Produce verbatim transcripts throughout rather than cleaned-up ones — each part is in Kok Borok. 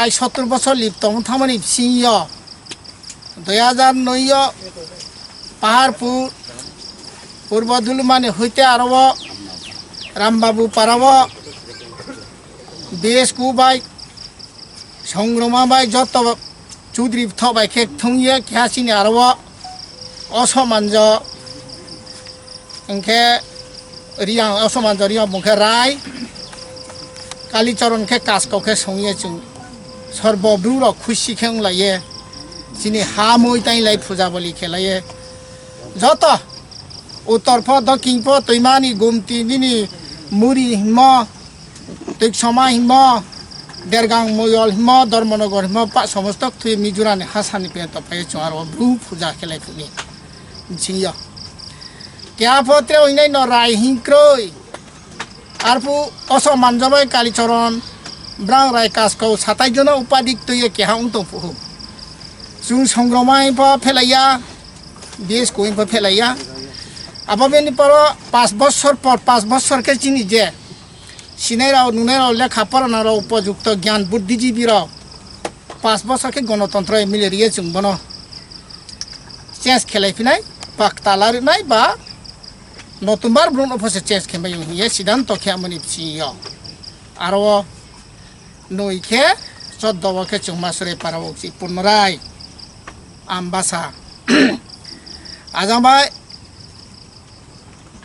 Ai sottor bosor lip tong thamani bisingo dui hajar noi o Paharpur Purbo Dulumani hoite aro o Rambabu Para o B S K bai Songroma bai joto Chudri thok bai khe thung ye keha chini aro o Osomanjo hwnkhe Riyang, Osomanjo Riyang bung khe Rai, Kalichoron khe Kaskau khe song ye chwng sorbo bru rok khusi khe wng lai ye chini ha mui tai lai puja boli khe lai ye joto uttor pho dokhin pho twimani gumti nini muri himo Twiksoma himo, Dergang Moyol himo, Dharmanagar himo, pa somosto thwi Mizoram ni hasani pento phai chwng aro bru puja khelai phuni. Bisingyo. Kya photre oinai no Rai hingkroi. Arpu Osomanjo bai Kalichoron, Brang Rai Kaskau satai jono upadik twi keha ung tong phu. Chwng Songromai pho phelaiya, B S K pho phelaiya. Abo bini poro pas bosor por, pas bosor khe chini je Sinai rok, nunai rok, lekha pora na rok, upojukto gyan buddhijibi rok, pas bosor khe gonotontro M L A riye chwng bono change khelai phinai, pakta larinai ba notumbar brum no phose change khe mai hiye sidanto khe amoni bisingo. Aro o noi khe choddo o khe chwngma sore para o si Purnorai Ambasa. Ajang bai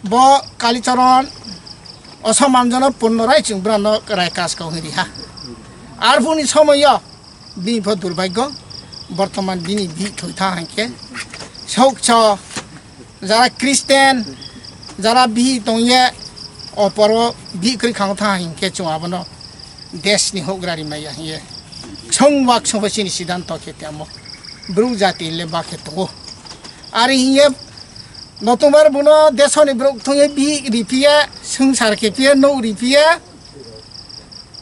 Bo Kalichoron Osomanjono Purnorai chwng brano Rai Kaskau hwnwi ha. Arphuni somoyo bini pho durbhagyo, bortoman bini bihik thwi tha hwnkhe sokcho jara Christian, jara bihik tongye oporo bihik kwrwi khang tha hwnkhe chwng abono desni houhgra rimaiya hwnye chwng wak songbo chini sidanto khe tamo bru jati le ba khe tongo. Ari hwnye Notumbar buno desoni borok thungwi bihik ripiya, swngchar khe piya, nok ripiya,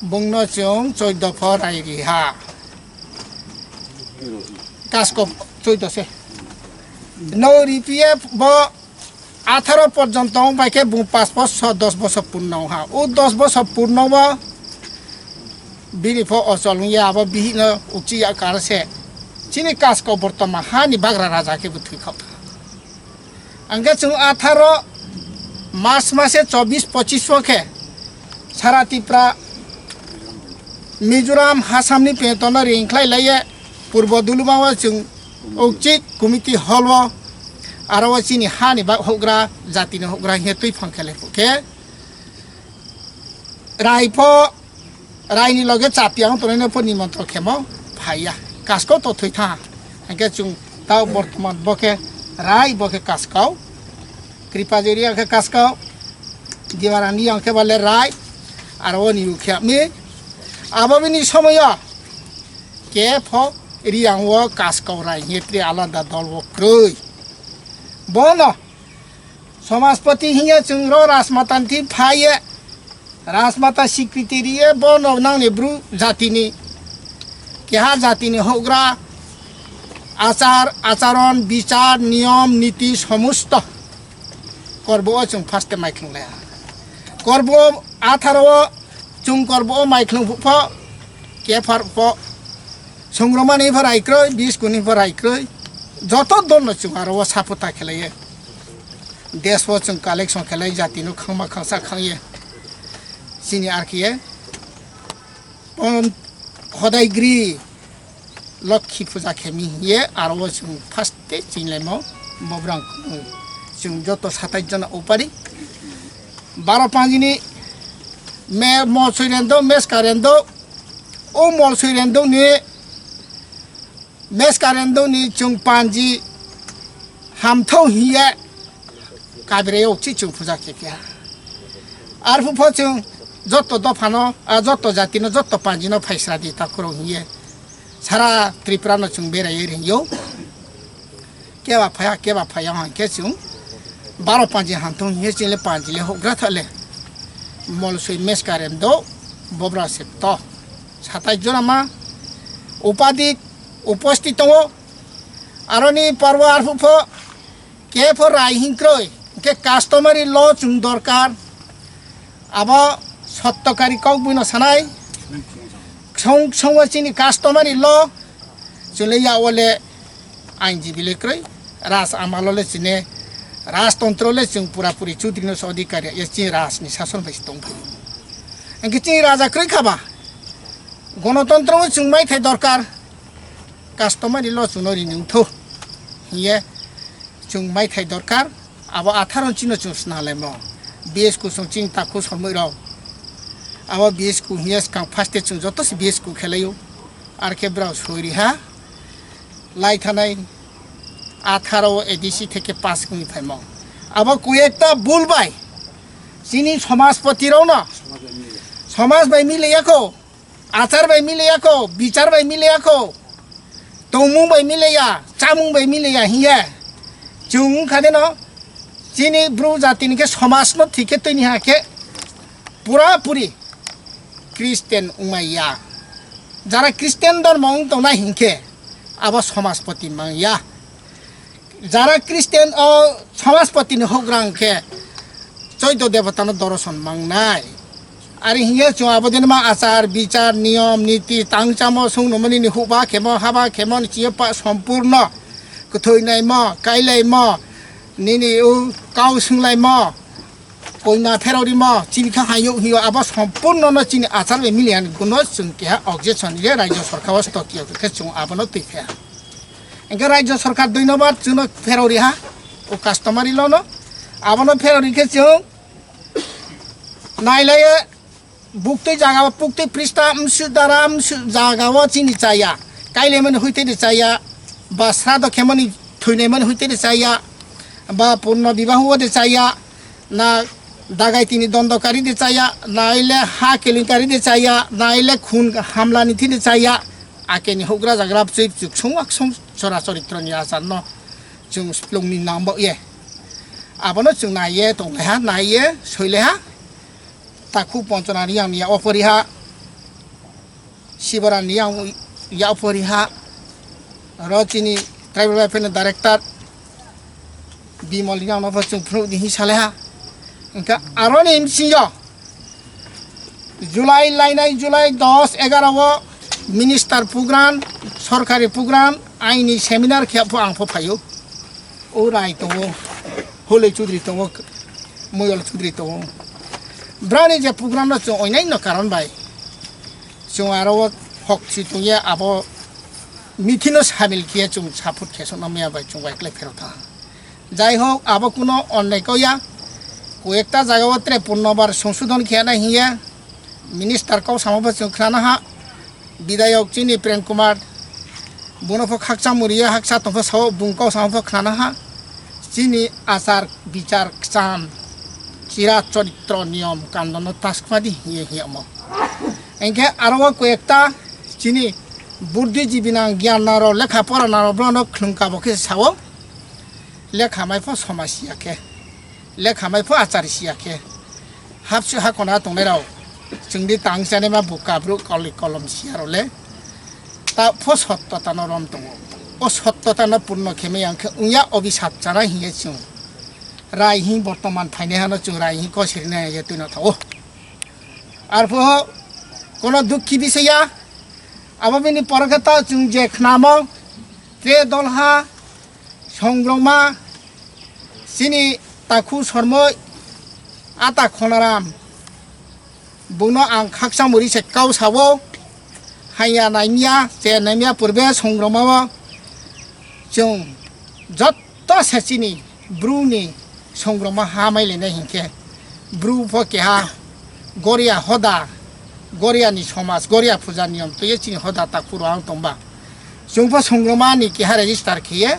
bungno chwng choido pho rai riha. Kaskop choido se. Nok ripiya bo atharo porjonto wng pai khe bung pas bosor, dos bosor purno wng ha. O dos bosor purno bo bini pho ochol wngya, abo bihikno ukchiya kar se. Chini Kaskop bortoma hani bagra raja khe bo thwi khok. Hwnkhe chwng atharo March mase chobbish pochish o khe sara Tripura, Mizoram, Assam ni pengtono ring khlai laiye Purbo Duluma o chwng Ukchik Committee Hall o aro o chini hani ba houhgra jati ni houhgra hinkhe twi phang khe lai khe Rai pho Raini loge chapia wng tongnai no pho nimontron khemo phaiya. Kaskau to thwi tha. Hwnkhe chwng tao bortoman bo khe Rai, bo khe Kaskau. Kripa Joriya khe Kaskau. Diwarani yang khe bale Rai. Aro oni ukhe mi. Abo bini somoyo kepho Riyang o Kaskau Rai hinkhe tre alada dol o kwrwi. Bono Somajpati hiye chwng ro Rajmata ni thwi phaiye, Rajmata sikriti riye, bono nangni bru jatini keha jatini houhgra achar, acharon, bichar, niyom, niti somosto korbo o chwng first e maikhlwng laiha. Korbo atharo o chwng korbo o maikhlwng pho kephar pho songromani pho raikroi, biskuni pho raikroi, joto dolno chwng aro o sapota khlaiye. Desh o chwng collection khlai jatino khangma khangsa khangye chini R K A. Pon hodai gri Lokhi puja khemi hiye aro o chwng first te chinglaimo bobrang chwng joto satai jona upari baro panjini me mol sui rendo mes ka rendo o mol sui rendo ni Mes karendoni chwng panji hamthau hiye kabireo chi chwng puja khe khe. Arphu pho chwng jotto dophano, a, jotto jatino, jotto panjino phaisra di takhurok hiye. Sara Tripura no chwng beraiwi ringyo. Keba phaya, keba phaya hwnkhe chwng baro panji hamthau hiye chwng le panji le hokgra thale. Molsoi mes karendo bobra sekto. Satai jona ma upadik uposthit tongo. Aroni porbo arphuh pho kepho rai hinkroi, hwnkhe customary law chwng dorkar. Abo sottokari kok buino sanai. Song song chini customary law chwle ya wale ain jibile kroi. Ras amalo le chine rajtontro le chwng pura puri chudri no odhikar ya chini ras ni sason bai tong phai. Engke chini raja kroi khaba gonotontro o chwng mai thai dorkar. Customary law chwngno rini wngthu hiye chwng mai thai dorkar. Abo atharo chino chwng swnalaimo. B S K chwng chini takhu somoi rok. Abo B S K hiya swkang first e chwng joto se B S K khelaio. Ar khe brao soi riha. Lai thanai atharo o A D C theke pass wngwi phaimo. Abo koi ekta bul bai chini somajpoti rokno somaj bai mile yako. Achar bai mile yako, bichar bai mile yako, tongmung bai mile ya, chamung bai mile ya hiya. Chwng wngkha de no, chini bru jati ni khe somaj no thik khe twi ni ha khe pura puri Christian wngmai ya. Jara Christian dormo wng tongnai hinkhe abo somajpoti mang ya. Jara Christian o somajpoti ni houhgra hwnkhe choido debota no doroson mangnai. Ari hiya chwng abo din ma achar, bichar, niyom, niti, tangchamo, songnomani ni huba khemo, haba khemo ni chiyo pa sompurno kwthoi naimo, kailai mo, nini u kau swnglai mo, koina pherori mo, chini kha hayo hiyo abo sompurno no chini achar bai mili ani guno chwng keha objection ye rajyo sorkar o stokiyo khe chwng abono twi khe. Engke rajyo sorkar dui number chwngno pherori ha, o customary law no. Abono pherori khe chwng nailaiye buktwi jaga o, buktwi prista msu dara msu jaga o chini chaya. Kailaimani huiteni chaya, ba srado khemani thuinaimani huiteni chaya, ba purno bibahu o de chaya, na dagaitini dondo kari de chaya, naile ha kelinkari de chaya, naile khun hamlani thini chaya. Akeni houhgra jagra chwip chuk songwak song chora choritroni acharno chwng splungni nang bo ye. Abono chwng naiye tonglaiha, naiye soilaiha. Takhu Ponchona Riyang ni ya oporiha, Sibaran ni yang ya oporiha. Ro chini Tribal Welfare ni Director Bimol Riyang no pho chwng phunuk di hi salaiha. Engka aroni bisingo July lainai, July dos, egaroh o minister program, sorkari program, aini seminar khe pho ang pho phaio. O Rai tongo, Holoi Chudri tongo, Moyol Chudri tongo. Brani je program no chwng oinaino karon bai chwng aro o hok si tongya abo meeting no samil khiya chwng support khe sokna maya bai chwng bai khlai phero tha. Jai hok, abo kuno onnai kau ya. Koyekta jaga o tre punnobar songsodon khiya na hiya. Minister kau samo bo chwng khnana ha. Bidayok chini Prem Kumar, bono pho khakchang muriya haksa tongpha sao bung kau samo pho khnana ha. Chini achar bichar kcham, chira choritro niyom kandono taskma di hiya hiya mo. Engkhe aro o koyekta chini buddhijibi nang gyan nang rok lekha pora nang rok bono khulum kabo khe sao. Lekha mai pho somaj siya khe, lekha mai pho achar siya khe, hapsu hakona tongnai rok chwngdi tang chanai ma buka bru koli kolom siya rok le ta pho sottota no rom tongo. O sottota no purno khe mai ang khe wngya obisap chanai hiya chwng rai hi bortoman phainai hano chwng rai hi kosiri nai ya twino thago. Arpho kono dukhi bisaya abo bini porokhe ta chwng je khnamo tre dolha songrongma chini takhu sormoi ata khonaram. Bono ang khaksa muri se kau sao, haiya naimiya, che naimiya purbe songrongmao chwng jotto se chini bruni songrongma ha mai lene hinkhe bru pho keha goria hoda, goria ni somaj, goria puja niyom twiye chini hoda ta kuro ang tongba. Chwng pho songrongma ni keha register khiye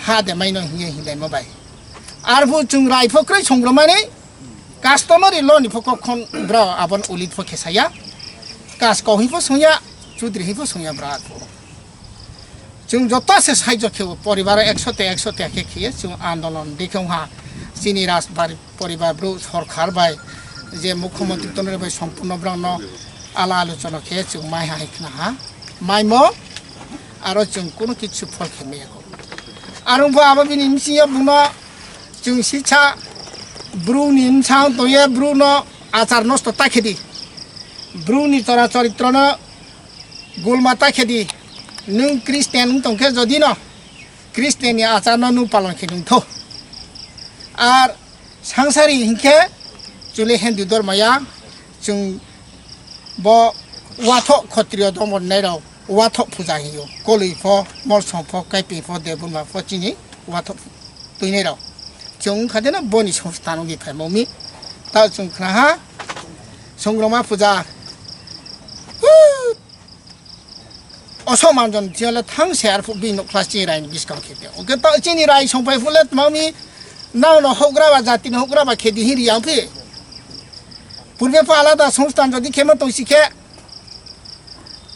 ha de maino hiye hinlaimo bai. Arphu chwng rai pho kroi songrongmani customary law ni pho kok khon bro abon ulit pho khesaya. Kas kau hi pho songya, chudri hi pho songya bro arphu. Chwng joto se saijo khe poribar ekso te ekso te khe khiye chwng andolon dikhe ha. Chini rajbari poribar bru sorkar bai je mukhyamantri tonore bai sompurno brang no ala alochona khe chwng mai ha hai khna ha. Maimo aro chwng kuno kichu phol khe maya ko. Arung pho abo bini msingyo buno chwng sisa bru ni msang toye bru no achar nosto ta khedi. Bru ni chora choritro no Gulma ta khe di, nwng Christian wng tong khe jodi no, Christian ni achar no nwng palon khe nung tho. Ar sangsari hinkhe chwle Hindu dorma ya, chwng bo wathok khotriyo dormo nai rok wathok puja hiyo. Kolwi pho, molsom pho, kaiping pho, debunma pho chini wathok twi nai rok. Chwng wngkha de no boni songstano gi phaimo mi. Ta chwng khna ha, Songroma puja. Huu! Oso manjon thiyole thang se arphuh bini nokla chini raini biskang khe teo. Hwnkhe to chini rai songphai phule tmangni nangno houhgra ba jatini houhgra ba khe di hinri yang phi. Purbe pho alada songstan jodi khema tongsi khe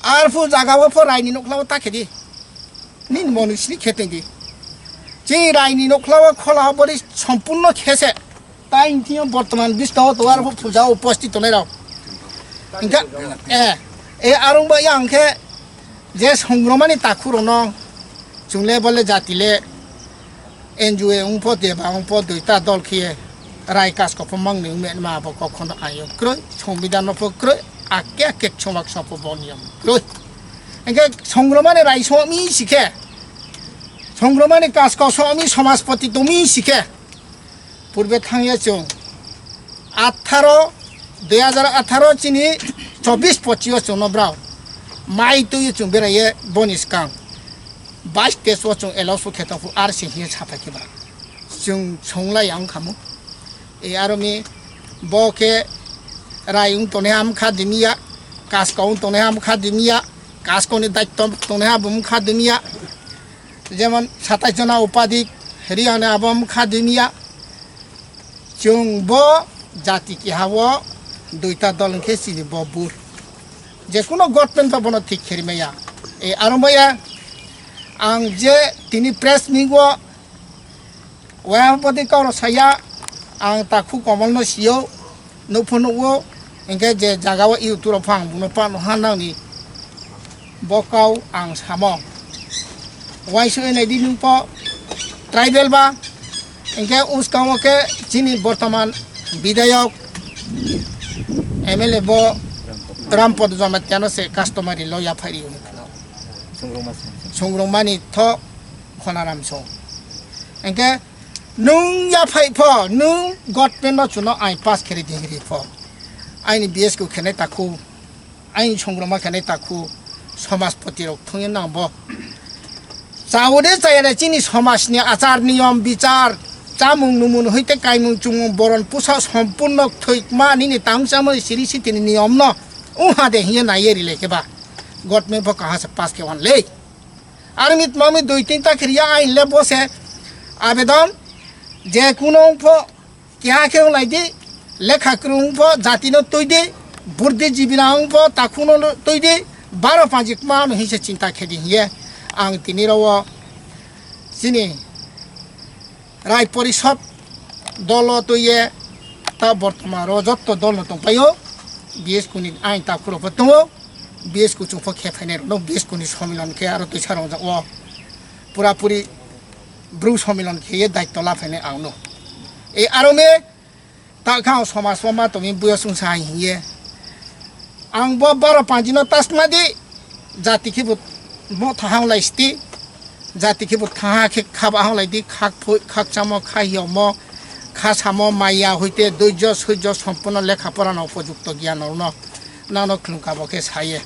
arphuh jaga o pho raini nokla o ta khe di. Nini monu sini khe tong di. Chini raini nokla o khola o bori sompurno khe se. Tai wngthiyo bortoman biskang o to arphuh puja o uposthit tongnai rok. Hingkha, eh, eh, arong ba yang khe je songromani takhu rokno chwng le bole jati le N G O wng pho deba wng pho duita dol khe rai kaskopho mangni wng me ma bo kokhono ayok kroi, songbidhan no pho kroi, akke akke chwng wak sopo bo niyom kroi. Hingkhe songromani rai so mi sikhe, songromani kaskop so mi somajpoti to mi sikhe, Purbe thangya chwng atharo, dui hajar atharo chini chobbish pochis o chwngno brao mai twi chwng beraye boni swkang bais teis o chwng elo sukhe tongphu R C hiye sapai khe ba chwng songlai ang khamu. E aro mi bo khe rai wng tongnai ham kha dimiya, kasko wng tongnai ham kha dimiya, kasko ni daitto tongnai ham kha dimiya. Jemon satais jona upadik, riyana abo wngkha dimiya. Chwng bo jati keha o duita dol hwnkhe chini bo bur. Jekuno government ba bono thik khe rimaya. E aro maya ang je tini press meet o wayang poti kauro saya ang takhu komol no siyo. Nukphu nukgo, hingkhe je jaga o YouTube rok phang bumno pano ha nangni bo kau ang samo. Uaisuk nai di nung po tribal ba, hingkhe uskango khe chini bortoman bidayok M L A bo Rampot Jamatia no se customary law yaphai ri. Songrongmani tho Khonaram song. Hingkhe nwng yaphai pho, nwng government no chuno ain pass khe ri di hinwi pho. Aini B S K khenai takhu, aini songroma khenai takhu, somajpoti rok thungwi nang bo. Chao de chaya de chini somaj ni achar niyom bichar, chamung numung hoite kaimung chumung boron pusa sompurno thwikma nini tang chamani siri sitini niyom no wngha de hinwi naiye rilai khe ba. Government pho kahasa pass khe wan lei. Army tmami dui tin ta khiriya ain le bose abedon je kuno wngpho keha khe wng lai di, lekha kwrwng wngpho jati no twi di, burdi jibina wngpho takhu no twi di, baro panji kma no hinse chinta khe di hiye ang tini ro o chini Rai Porishod dolo twiye ta bortoman ro jotto dol no tongpaio, B S K ni ain takhu rok pho tongo, B S K chung pho khe phainai rok no B S K ni somilon khe aro twisa rok o pura puri bru somilon khe ye daitto la phainai ang no. E aro me ta kha ang somaj o ma tongwi buyo sung sa hai hiye. Ang bo baro panji no tasma di, jati khe bo mo thaha wng lai sti, jati khe bo thaha khe khaba wng lai di, khak phui, khak chamo, kha yomo, kha samo, maya hoite, doijo, soijo, sompono lekha pora no upojukto giyan no, no, nang no khlung kabo khe saye.